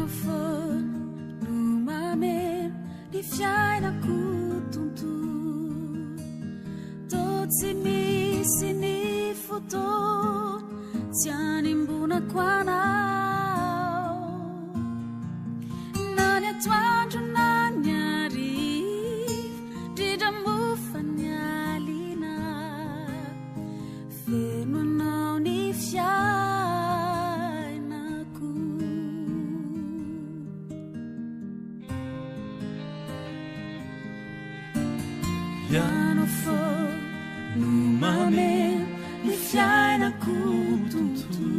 foana no mameno ny fiainako tontolo. Toa tsy misy ny fotoana tsy animbonako anao. Na ny atoandro na ny hariva, indrindra moa fa ny alina. Feno anao ny fiainako. Ianao foana no mameno ny fiainako tontolo.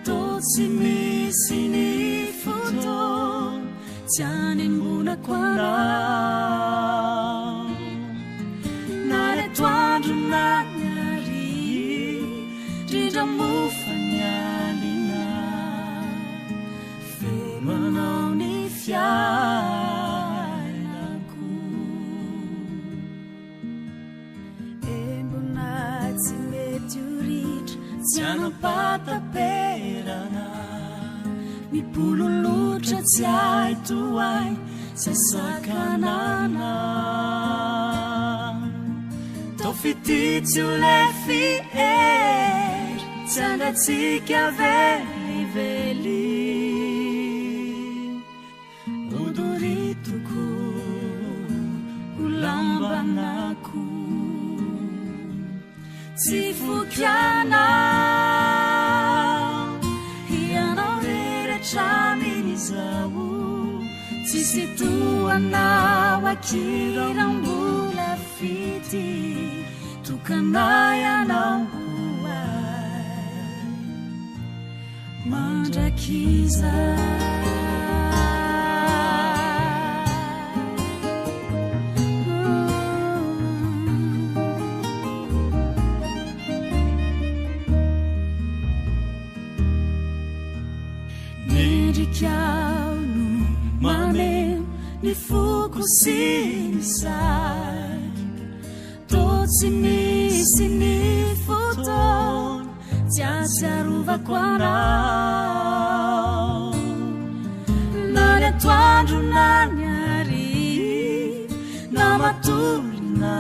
Toa tsy misy ny fotoana tsy anembonako anao. Na ny atoandro na ny hariva, indrindra moa fa ny alina. Feno anao ny fiainako. Embona tsy mety ho ritra, tsy hanam-pahataperana. Mipololotra tsy hay tohaina, izay sakanana. Tao fitia tsy ho lefy hery, tsy hangatsiaka velively. Ho doria tokoa, ho lambanako. Tsy foky anao, ianao irery hatramin'izao. Tsisy toa anao akia raha mbola fitia, tokana ianao ho ahy mandrakizay. Mendrika no mameno ny foko sy ny saiko. Toa tsy misy ny fotoana tsy ahatsiarovako anao. Na ny atoandro na ny hariva, na matory na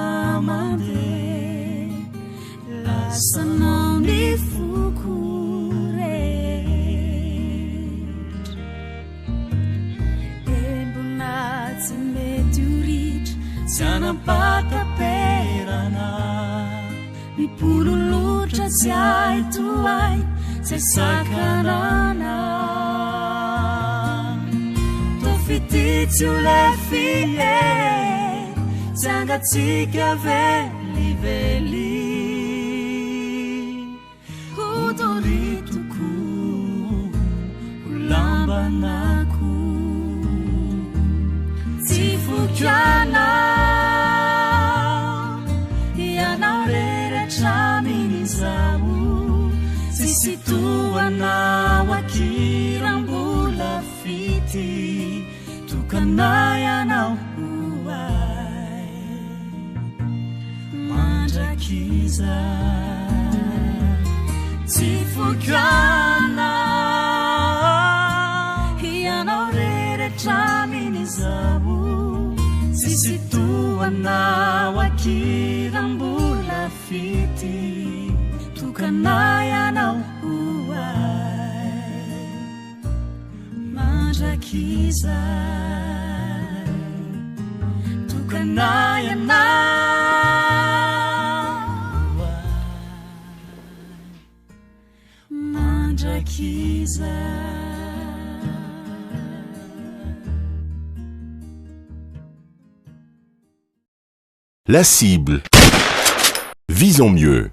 mandeha. Lasanao ny foko rehetra. Embona tsy mety ho ritra, tsy hanam-pahataperana. Mipololotra tsy hay tohaina, tsy hay sakanana. Toa fitia tsy ho lefy hery, tsy hangatsiaka velively. Ho doria tokoa, ho lambanako. Tsy foiko anao, ianao irery hatramin'izao. Tsisy toa anao akia raha mbola fitia, tokana ianao ho ahy mandrakizay. Tsy foiko anao, ianao irery hatramin'izao. Tsisy toa anao akia raha mbola fitia, tokana ianao ho ahy mandrakizay. Tokana ianao ho ahy mandrakizay. La cible. Visons mieux.